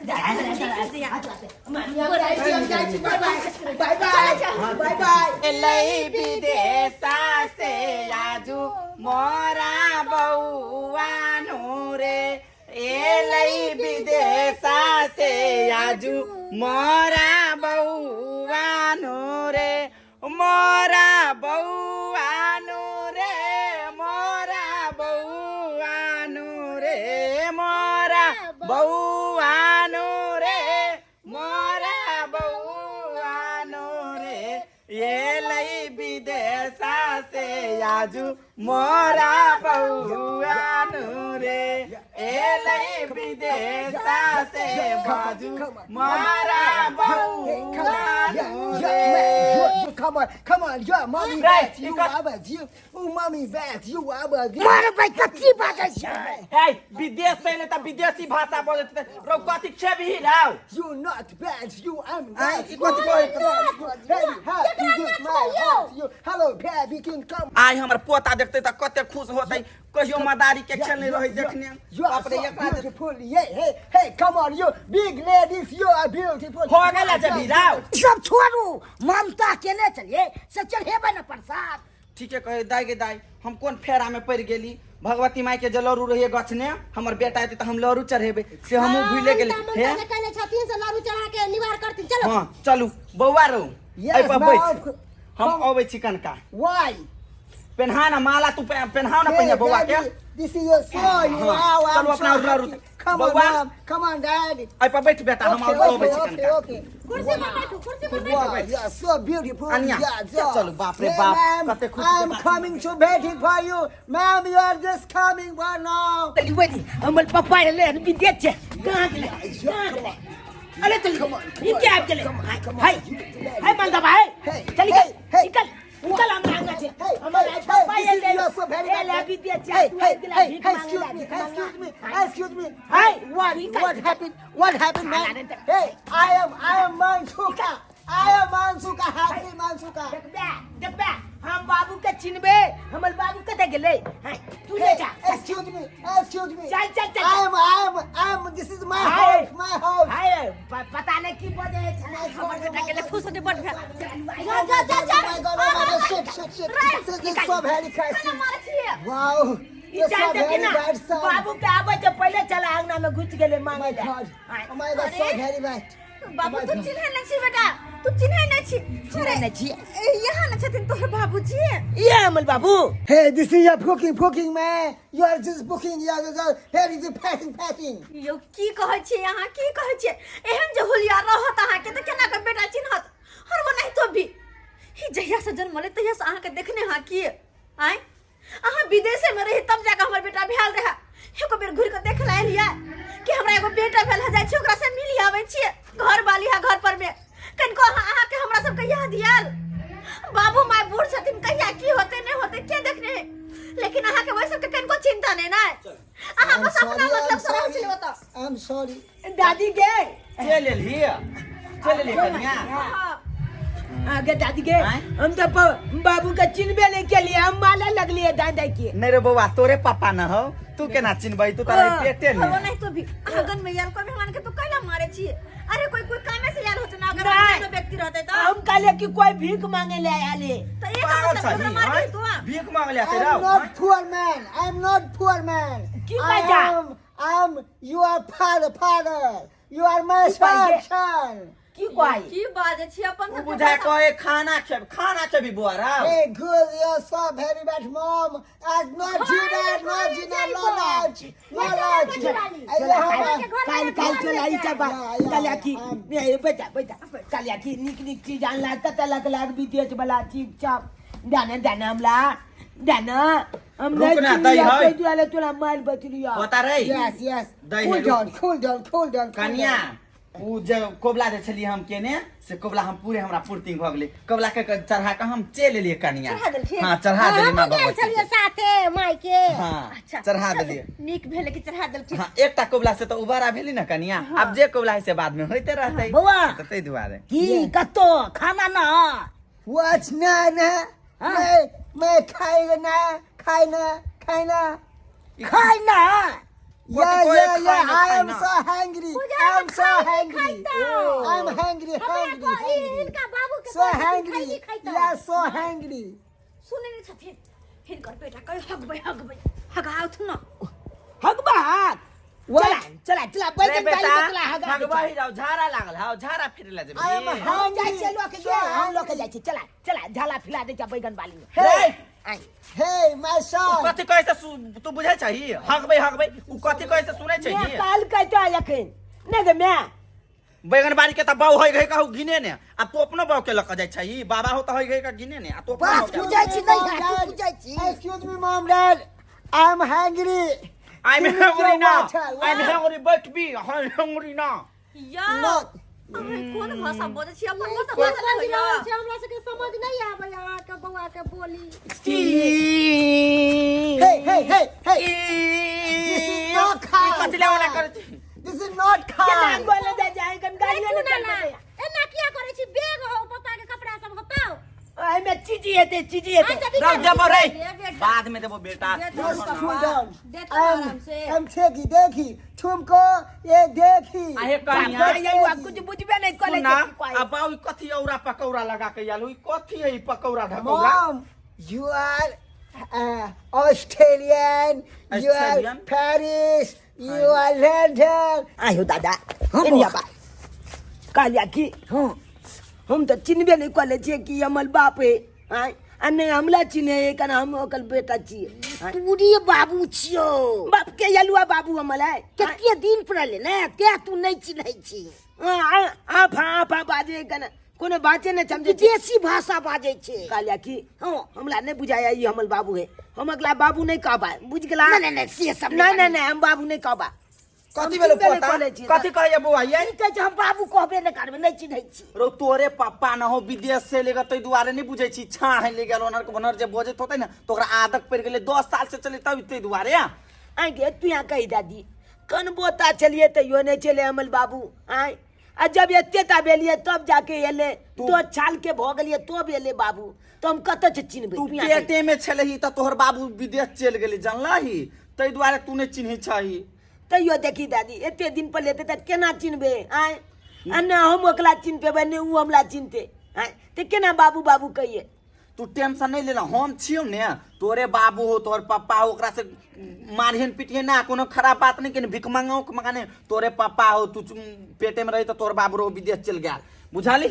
Speaker 9: Bye bye, bye bye.
Speaker 2: एलै विदेशा से आजू मोरा बौआ नु रे, एलै विदेशा से आजू मोरा बौआ नु रे, मोरा बौआ नु रे, मोरा बौआ नु रे, मोरा बौआ नु रे, मोरा बौआ नु रे, एलै विदेशा से आजू मोरा बौआ नु रे, एलै विदेशा से बाजू मोरा बौआ नु रे।
Speaker 9: Come on, come on, yeah, mommy,
Speaker 2: Right,
Speaker 9: back, you
Speaker 2: you got-
Speaker 9: are you, oh, mommy, back, you are you.
Speaker 3: मार भाई कथी बाजै छै?
Speaker 2: हे विदेश से एलै तऽ विदेशी भाषा बजैत हेतै। रौ कथी खेबही रौ?
Speaker 9: You not bad, you I'm
Speaker 2: Ai,
Speaker 9: not.
Speaker 2: ई कथी कहै?
Speaker 9: Very happy with my heart, you. Hello, baby, can come.
Speaker 2: आइ हमर पोता देखतै तऽ कते खुश होतै, कहियो मदारी के खेल नहि रहै देखने।
Speaker 9: You are
Speaker 2: बाप रे
Speaker 9: so
Speaker 2: एकरा
Speaker 9: beautiful. Yeah, hey, hey, come on, you big ladies, you are beautiful.
Speaker 2: हो गेला जबी रौ।
Speaker 3: सब छोड़ू, ममता केने चलिए से चढ़ेबै ने प्रसाद।
Speaker 2: ठीके कहे दाइ गे दाइ, हम कोन फेरा में पड़ि गेली? भगवती माई के जे लड़ू रहिए गछने, हमर बेटा एतै तऽ हम लड़ू चढ़ेबै, से हमहूँ भूले गेली।
Speaker 5: ममता
Speaker 2: हे
Speaker 5: जे कहने छथिन से लाड़ू चढ़ा के निवार करथिन, चलो।
Speaker 2: हाँ चलू बौआ रौ,
Speaker 9: Yes,
Speaker 2: एहि पर
Speaker 9: ma'am.
Speaker 2: बैठ, हम अबै छी कनका।
Speaker 9: Why?
Speaker 2: पेन्हा ना माला, तू पेन्हाओ ना पहिने
Speaker 9: Hey,
Speaker 2: बौआ के।
Speaker 9: daddy, this is your son. Wow, I'm
Speaker 2: चलो अपना
Speaker 9: so
Speaker 2: लड़ू।
Speaker 9: happy. Come on,
Speaker 2: बौआ।
Speaker 9: mom. Come on, daddy.
Speaker 2: एहि पर बैठ बेटा, हम
Speaker 9: Okay,
Speaker 2: अबै
Speaker 9: okay,
Speaker 2: छी
Speaker 9: okay,
Speaker 2: कनका।
Speaker 9: okay.
Speaker 5: कुर्सी पर बैठू, कुर्सी पर बैठू।
Speaker 9: Wow, you are so beautiful.
Speaker 2: Anya,
Speaker 9: Yeah, yeah.
Speaker 2: चलो, बाप रे
Speaker 9: Hey,
Speaker 2: बाप,
Speaker 9: ma'am,
Speaker 2: कते खुशी के
Speaker 9: I'm
Speaker 2: बात।
Speaker 9: coming to waiting for you. Ma'am, you are just coming for now.
Speaker 1: चली बनी हमर पापा एलै हन विदेश से, कहाँ गेलै, कहाँ गेलै? अरे चल, ई के आबि गेलै? हाय हाय मालदा भाई,
Speaker 9: Hey,
Speaker 1: चल
Speaker 9: hey,
Speaker 1: निकल
Speaker 9: hey.
Speaker 1: निकल निकल, हम आंगा छे।
Speaker 9: Hey,
Speaker 1: हमर
Speaker 9: hey,
Speaker 1: I
Speaker 9: hey,
Speaker 1: papa
Speaker 9: this is
Speaker 1: एलै
Speaker 9: you are so very
Speaker 1: एलै
Speaker 9: bad.
Speaker 1: विदेश से,
Speaker 9: Hey,
Speaker 1: तू
Speaker 9: hey,
Speaker 1: आबि गेला
Speaker 9: hey,
Speaker 1: भीख
Speaker 9: hey,
Speaker 1: मांगे
Speaker 9: excuse
Speaker 1: ला,
Speaker 9: me,
Speaker 1: भीख मांगे
Speaker 9: excuse me,
Speaker 1: ला।
Speaker 9: excuse me.
Speaker 1: Hey,
Speaker 9: What,
Speaker 1: निकल।
Speaker 9: what happened? What happened, man? Hey, I am Mansuka. I am Mansuka, happy Mansuka.
Speaker 1: देखबे देखबे, हम बाबू के चिन्हबे? हमर बाबू कतऽ गेलै? हाय, तू ले
Speaker 9: Hey,
Speaker 1: जा।
Speaker 9: excuse me, excuse me.
Speaker 1: चल चल चल।
Speaker 9: I am, this is my
Speaker 1: Hi.
Speaker 9: house, my house.
Speaker 1: हाय, पता नहीं की बजे छै।
Speaker 4: हमर बेटा के खुश होते बड़ भेल।
Speaker 5: जा जा जा जा।
Speaker 9: Oh my God, oh my God, shit, shit, shit. This is so very
Speaker 4: केना
Speaker 9: crazy.
Speaker 4: मारै छियै?
Speaker 9: Wow,
Speaker 1: ई
Speaker 9: you're so
Speaker 1: जान देखी
Speaker 9: very
Speaker 1: ना,
Speaker 9: bad son.
Speaker 1: बाबू के आबै से पहिले चला अंगना में घुस गेलै
Speaker 9: Oh
Speaker 1: मांगे
Speaker 9: my
Speaker 1: ला।
Speaker 9: God,
Speaker 1: hi.
Speaker 9: oh my God, so very bad.
Speaker 4: बाबू तू चिन्है नहि छी बेटा तू चिन्है नहि छी
Speaker 1: चिन्है नहि छी।
Speaker 4: ए, यहाँ ने छथिन तोहर बाबूजी
Speaker 1: ये अमल बाबू
Speaker 9: Hey, this is your booking, booking, man. You are just booking. You are just, here is the packing, packing.
Speaker 4: यौ की कहै छी अहाँ की कहै छियै एहन जे हुलिया रहत अहाँके तऽ केना कऽ बेटा चिन्हत हर वो नहीं तो भी ई जहिया से जन्मलै तहिया से अहाँके देखने हाँ की आँय अहाँ विदेशे में रही तब जाके हमर बेटा भेल रहे एको बेर घुरि कऽ देख ला एलियै कि हमरा एगो बेटा भेल है जाइ छी ओकरा से मिली आबै छियै घर वाली है घर पर में कनिको अहाँ अहाँके हमरा सबके याद आयल बाबू माय बूढ़ छथिन कहिया की होते नहीं होते के देखने है लेकिन अहाँके ओहि सबके कनिको चिंता नहीं ना अहाँ
Speaker 9: I'm
Speaker 4: बस अपना
Speaker 9: sorry,
Speaker 4: मतलब
Speaker 9: I'm
Speaker 4: से रहै
Speaker 9: sorry.
Speaker 4: छलियै ओतऽ
Speaker 9: I'm sorry.
Speaker 1: दादी के
Speaker 2: चलि एलही चलि एलही कनिया
Speaker 4: हाँ।
Speaker 1: आगे दादी के
Speaker 2: आँय?
Speaker 1: हम तो बाबू के चिन्हबे नहीं के लिए हम माला लगलिए दादा के
Speaker 2: नहीं रे बौआ तोरे पापा न हो तू केना चिन्हबै तू तारा
Speaker 1: हाँ।
Speaker 2: पेटे
Speaker 4: हो
Speaker 2: ने
Speaker 4: नहीं तो भी आंगन में यार कोई मेहमान के तो कैला मारे छियै अरे कोई कोई कामे से यार होते ना अगर
Speaker 1: नहीं।
Speaker 4: अनजानो व्यक्ति रहते तो
Speaker 1: हम कहले कि कोई भीख मांगे ले आले
Speaker 4: तो एक
Speaker 2: पागल
Speaker 4: मतलब
Speaker 2: छही
Speaker 4: ओकरा मार
Speaker 2: आँय?
Speaker 4: के तू आ।
Speaker 2: भीख मांग ले
Speaker 9: I'm
Speaker 2: तेरा
Speaker 9: not poor man. I'm not poor man.
Speaker 1: Ki
Speaker 9: I
Speaker 1: बाजा?
Speaker 9: am, I'm your father, father. You are my
Speaker 1: Ki
Speaker 9: son,
Speaker 1: बाजे?
Speaker 9: son.
Speaker 1: की कहै
Speaker 4: की बाजे छी अपन
Speaker 2: उ
Speaker 4: सबके
Speaker 2: बुझा
Speaker 4: भाषा-
Speaker 2: कहे खाना खेब खाना खेबी बुआ Rao
Speaker 9: Hey, good, you're so very bad, mom. I'm not Gina, not Gina, no large, no large.
Speaker 1: काल काल चल आई चबा कालिया की ये बेटा बेटा कालिया की निक निक चीज आनला कत लाख लाख विदेश वाला चीज सब दाना दाना हमला दाना हम
Speaker 2: रुक ना, दही है।
Speaker 1: दुआले तोरा माल बचलिया
Speaker 2: पता रे
Speaker 9: Yes, yes.
Speaker 2: दही
Speaker 9: Cool
Speaker 2: है,
Speaker 9: down, cool down, cool down. cool
Speaker 2: कनिया
Speaker 9: down.
Speaker 2: उ जे कोबला जे छलियै हम केने से कोबला हम पूरे हमरा पूर्ति भऽ गेलै कोबला के चढ़ा कऽ हम चलि एलियै कनिया
Speaker 4: चढ़ा देलखिन?
Speaker 2: हाँ चढ़ा देलियै माँ
Speaker 5: हमहूँ गेल
Speaker 2: भगवती
Speaker 5: छलियै
Speaker 2: के।
Speaker 5: साथे माय के
Speaker 2: हाँ
Speaker 4: अच्छा
Speaker 2: चढ़ा
Speaker 4: चलू,
Speaker 2: देलियै
Speaker 4: नीक भेल कि चढ़ा देलखिन
Speaker 2: हाँ एकटा कोबला से तऽ उबारा भेली ने कनिया आब जे कोबला है से बाद में होइते रहतै
Speaker 3: बौआ।
Speaker 2: तऽ ताहि दुआरे
Speaker 3: की कतो खाना ना
Speaker 9: What? ना ना मैं मैं खाएगा ना खाना खाना
Speaker 3: खाय ना
Speaker 9: Yeah,
Speaker 2: कथी कहै
Speaker 9: yeah, yeah.
Speaker 2: खाना,
Speaker 9: I am
Speaker 2: खाना?
Speaker 9: so hungry. I am so hungry. I'm hungry, hungry, hungry.
Speaker 5: हिनका बाबू के
Speaker 9: So hungry. Yeah, so hungry.
Speaker 4: सुनै नहि छथिन हिनकर बेटा कहे हगबै हगबै हगाउथ न
Speaker 1: हगबा हग चला चला चला
Speaker 2: रे
Speaker 1: बैगन
Speaker 2: बेटा
Speaker 1: डाली में चला हगा
Speaker 2: हगबा ही जाओ झाड़ा लागल हाउ झाड़ा फिरे ला जेबै
Speaker 9: I am
Speaker 1: हम जाइ
Speaker 9: hungry.
Speaker 1: छियै लऽ के
Speaker 9: So
Speaker 1: गे हम लऽ के
Speaker 9: hungry.
Speaker 1: जाइ छियै चला चला झाला फिला दै छै बैगन बाली में
Speaker 9: Hey,
Speaker 1: I
Speaker 9: hey, my son.
Speaker 2: कथी कहै से तू बुझै छही हगबै हगबै उ कथी कहै से सुनै
Speaker 1: मैं
Speaker 2: छही
Speaker 1: काल कहता एखन नहि गे मैं
Speaker 2: बैगन बाड़ी के त बाऊ होय गई कहू गिने ने आ तू अपनो बाऊ के लऽ के जाइ छही बाबा हो त होय गई का गिने ने आ तू अपनो
Speaker 3: बस
Speaker 2: बाऊ के
Speaker 3: बुझै छी
Speaker 9: Mom,
Speaker 3: नहि तू
Speaker 9: Dad.
Speaker 3: बुझै छी
Speaker 9: Excuse me, mom, dad. I'm hungry.
Speaker 2: I am
Speaker 9: Give me
Speaker 2: hungry
Speaker 9: your
Speaker 2: ना
Speaker 9: water.
Speaker 2: I am hungry बैठ बी I am hungry ना
Speaker 4: या
Speaker 9: Not.
Speaker 4: अहाँ कोन भाषा बजै छी अपन भाषा
Speaker 5: बाजि
Speaker 4: बजल होइया
Speaker 5: रहल छै हमरा सबके समझ नहि आबैया अहाँके बौआ के बोली
Speaker 9: Hey, hey, hey, hey. This is not
Speaker 2: ई कथी
Speaker 9: kind.
Speaker 2: ले ओना करै छी
Speaker 9: This is not
Speaker 1: केना
Speaker 9: kind.
Speaker 1: गोले दे जाए कन गाड़ी
Speaker 5: देखू
Speaker 1: ने
Speaker 5: ना
Speaker 1: चल
Speaker 5: ना एना किया करै छी बैग हो पापा के कपड़ा सब हटाओ
Speaker 1: एहिमे चीजी हेतै चीजी हेतै
Speaker 5: अच्छा,
Speaker 2: रख देबो रे
Speaker 4: बेटा।
Speaker 2: बाद में देबो बेटा
Speaker 9: Just cool down.
Speaker 4: देतो आराम से।
Speaker 9: I'm देखी देखी तुमको ये देखी
Speaker 2: आहे कनिया
Speaker 1: बौआ कुछ बुझबे नहीं करै
Speaker 2: सुना
Speaker 1: छै की कहै।
Speaker 2: आ बाऊ ई कथी औरा पकौड़ा लगा के आयल ई कथी है ई pakora ढकौड़ा
Speaker 9: Mom, you are Australian, you are
Speaker 2: Australian?
Speaker 9: Paris, you are London.
Speaker 1: आयो दादा
Speaker 3: हाँ,
Speaker 1: एनिया
Speaker 3: बौआ।
Speaker 1: बा कहलिया कि
Speaker 3: हाँ
Speaker 1: हम तऽ चिन्हबे नहि करै छियै कि हमर बाप है आँय आ नहि हमला चिन्है है कना हम ओकर बेटा छियै आँय?
Speaker 3: तूरी बाबू छियो
Speaker 1: बाप के यलुआ बाबू हमर है
Speaker 3: कते दिन पर एले ने तें तू नहि चिन्है छी
Speaker 1: आफा आफा बाजे कना कोनो बाते नहि समझै छी
Speaker 3: विदेशी भाषा बाजै छै
Speaker 1: कहलिया कि हँ हमरा नहि बुझाया ई हमर बाबू है हम अगला बाबू नहि कहबा बुझ गेला
Speaker 3: नहि नहि नहि से सब
Speaker 1: नहि नहि नहि हम बाबू नहि कहबा
Speaker 2: कथी भेलो
Speaker 1: चिन्हबे नहि
Speaker 2: पोता
Speaker 1: करै छियै।
Speaker 2: कथी कहैया बौआ ये
Speaker 3: ई कहै छै हम बाबू कहबे नहि करबै नहि चिन्है छी
Speaker 2: रो तोरे पप्पा न हो विदेश से लेगा तै दुआरे नहीं बुझै छी छा है ले गेल ओनर के बनर जे बजैत होतै ने तो ओकरा आदत पड़ि गेलै 10 साल से चले तब तै दुआरे
Speaker 1: आँय गे तू यहाँ कही दादी कनबो ता चलिए तैयो नहीं चले अमल बाबू आँय आ जब एते ता भेलिए तब जाके एले दो साल के भऽ गेलिए तब एले बाबू तो हम कतऽ से चिन्हबै
Speaker 2: तू
Speaker 1: तू यहाँ कही।
Speaker 2: पेटे में छलही तऽ तोहर बाबू विदेश चलि गेलै जानलही तै दुआरे तू नहि चिन्है छही
Speaker 1: तैयो देखी दादी एते दिन पर लेते तऽ केना चिन्हबै आँय आ ने हम ओकरा चिन्ह पेबै ने ओ हमरा चिन्हते आँय तऽ केना बाबू बाबू कहिए
Speaker 2: तू टेंशन नहीं लेला, हम छियौ ने, तोरे बाबू हो तोहर पप्पा हो, ओकरा से मारहिन पिटिहे ना, कोनो खराब बात नहीं केने, भिख मंगाओ के मगाने, तोरे पप्पा हो, तू पेटे में रही तो तोहर बाबू रहो विदेश चल गया, बुझाली?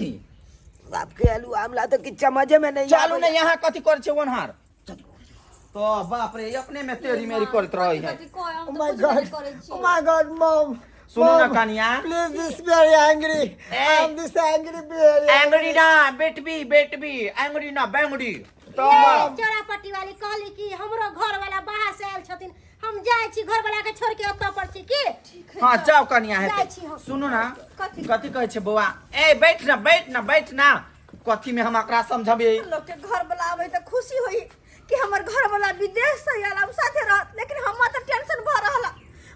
Speaker 1: बाप के आलू आमला तो किच्छा मजे में नहीं।
Speaker 2: चलू ने, यहाँ कथी कर छे ओनहार तो बाप रे, अपने में तेरी मेरी करत रही है।
Speaker 7: कथी कहै, हम
Speaker 9: Oh
Speaker 7: तऽ
Speaker 9: my
Speaker 7: कुछ नहि
Speaker 9: God!
Speaker 7: करै छी।
Speaker 9: Oh my God, mom!
Speaker 2: सुनू ना
Speaker 9: Mom,
Speaker 2: कनिया।
Speaker 9: Please, this very angry.
Speaker 2: Hey.
Speaker 9: I'm this angry, very
Speaker 2: angry ना बेटबी, बेटबी angry ना बैंगड़ी तो
Speaker 5: चोरा पट्टी वाली कहली कि हमरो घर वाला बाहर से आयल छथिन, हम जाइ छी घर वाला के छोड़ के ओतऽ पर छी की।
Speaker 2: हाँ जाओ कनिया।
Speaker 5: जाइ
Speaker 2: हेतै
Speaker 5: छी हम।
Speaker 2: सुनू ना।
Speaker 4: कथी?
Speaker 2: कथी कहै छै बौआ? ए बैठ ना, बैठ ना, बैठ ना, कथी में हम एकरा समझबियै?
Speaker 4: लोग के घर वाला आवे तऽ खुशी होई कि हमर घर वाला विदेश से आयल, अब साथे रहत, लेकिन हमरा तऽ टेंशन भऽ रहल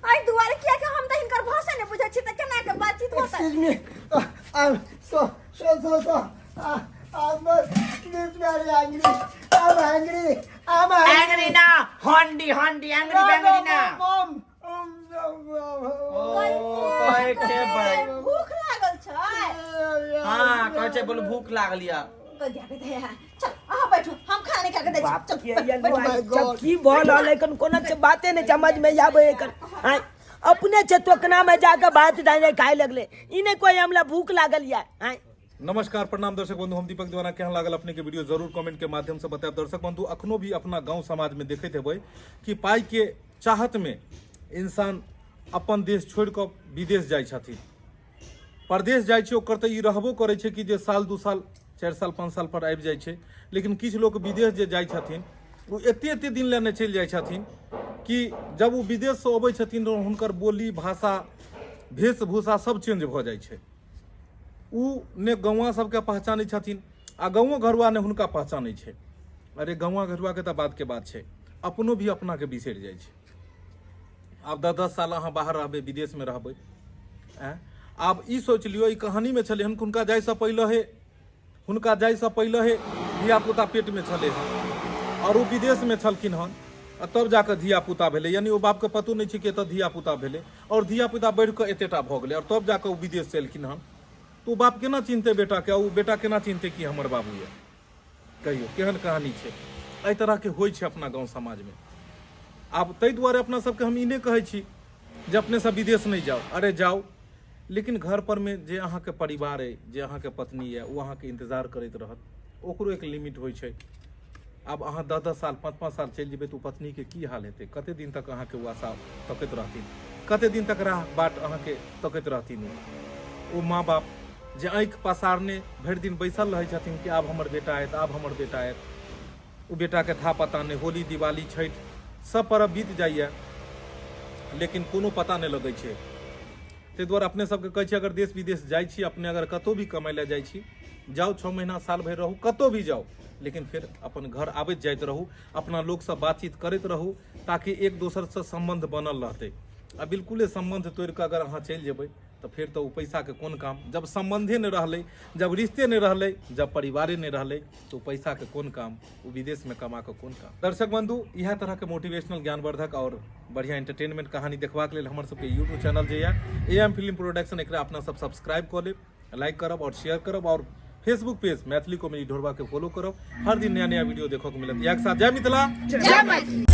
Speaker 4: एहि दुआरे किया कि हम तऽ हिनकर भाषा नहि बुझै छी, तऽ केना के बातचीत होतै?
Speaker 9: Excuse me. I'm so so so so. I'm not this very angry. I'm angry. I'm angry.
Speaker 2: Angry ना हंडी हंडी एंग्री।
Speaker 9: No, no,
Speaker 2: बैंगरी ना।
Speaker 9: mom, mom. Um,
Speaker 2: ओ कहै छै भाई।
Speaker 4: भूख लागल छै।
Speaker 2: हाँ कहै छै, बोलू भूख लागल या।
Speaker 4: गया के दया, चल अहाँ बैठू, हम खाना निकाल के दै छी।
Speaker 1: बाप
Speaker 4: चल
Speaker 1: के ये
Speaker 4: बैठू।
Speaker 9: Oh my
Speaker 1: जब
Speaker 9: God.
Speaker 1: की भऽ रहल एखन कोनो से बाते नहीं समझ में आबे एकर। आँय, अपने से टोकना में जाके भात दाल खाए लगले, ई नहीं कोई हमला भूख लागल या। आँय।
Speaker 10: नमस्कार, प्रणाम दर्शक बंधु, हम दीपक दीवाना। केहन लागल अपने के वीडियो जरूर कमेंट के माध्यम से बतायब। दर्शक बंधु, अखनो भी अपना गांव समाज में देखैत हेबै कि पाई के चाहत में इंसान अपन देश छोड़ कऽ विदेश जाइ छथिन, परदेश जाइ छै। ओकर तऽ ई रहबो करै छै कि जे साल 2 साल 4 साल 5 साल पर आबि जाइ छै, लेकिन किछु लोक विदेश जे जाइ छथिन ओ एते एते दिन लए नहि चलि जाइ छथिन कि जब ओ विदेशसँ अबै छथिन तऽ हुनकर बोली भाषा वेशभूषा सब चेंज भऽ जाइ छै। ओ ने गौआँ सबके पहचानै छथिन आ गाँवो घरुआ ने हुनका पहचानै छै। अरे गौआँ घरुआके तऽ बातके बात छै, अपनो भी अपनाके बिसरि जाइ छै। आब 10-10 साल अहाँ बाहर रहबै, विदेशमे रहबै, आँय, आब ई सोचि लियौ, ई कहानीमे छलै हन हुनका जाइसँ पहिले हे, हुनका जाइसँ पहिले हे धियापुता पेटमे छलै हन आओर ओ विदेशमे छलखिन हन आ तब जाकऽ धियापुता भेलै। यानी ओ बापके पतो नहि छै कि एतऽ धियापुता भेलै आओर धियापुता बढ़ि कऽ एतेटा भऽ गेलै आओर तब जाकऽ ओ विदेश से एलखिन हन, तऽ ओ बाप केना चिन्हतै बेटाके आ ओ बेटा केना चिन्हतै कि हमर बाबू यऽ? कहियौ केहन कहानी छै? एहि तरहके होइ छै अपना गाँव समाजमे। आब ताहि दुआरे अपना सबके हम ई नहि कहै छी जे अपने सब विदेश नहि जाउ, अरे जाउ, लेकिन घर पर मे जे अहाँके परिवार अइ, जे अहाँके पत्नी यऽ, ओ अहाँके इंतजार करैत रहत, ओकरो एक लिमिट होइ छै। आब अहाँ 10-10 साल 5-5 साल चलि जेबै तऽ ओ पत्नीके की हाल हेतै? कते दिन तक अहाँके ओ आशा तकैत रहथिन? कते दिन तक राह बाट अहाँके तकैत रहथिन? ओ माँ बाप जे आँखि पसारने भरि दिन बैसल रहै छथिन कि आब हमर बेटा आयत, आब हमर बेटा आयत, ओ बेटाके था पता नहि। होली दिवाली छठि सब पर्व बीत जाइए लेकिन कोनो पता नहि लगै छै। ताहि दुआरे अपने सबके कहै छी, अगर देश विदेश जाइ छी अपने, अगर कतहु भी कमाइ लए जाइ छी, जाउ 6 महीना साल भरि रहू, कतहु भी जाउ, लेकिन फेर अपन घर आबैत जाइत रहू, अपना लोकसँ बातचीत करैत रहू, ताकि एक दोसरसँ सम्बन्ध बनल रहतै। आ बिल्कुले सम्बन्ध तोड़ि कऽ अगर अहाँ चलि जेबै तऽ फेर तऽ ओ पैसाके कोन काम? जब सम्बन्धे नहि रहलै, जब रिश्ते नहि रहलै, जब परिवारे नहि रहलै, तऽ ओ पैसाके कोन काम, ओ विदेशमे कमा कऽ कोन काम? दर्शक बंधु, इएह तरहके मोटिवेशनल, ज्ञानवर्धक आओर बढ़िआँ एंटरटेनमेंट कहानी देखबाक लेल हमर सबके यूट्यूब चैनल जे यऽ ए एम फिल्म प्रोडक्शन, एकरा अपना सब सब्सक्राइब कऽ लेब, लाइक करब आओर शेयर करब आओर फेसबुक पेज मैथिली कॉमेडी ढोरबा के फॉलो करब। हर दिन नया नया वीडियो देखऽ के मिलत। इएह के साथ जय मिथिला,
Speaker 1: जय मैथिली।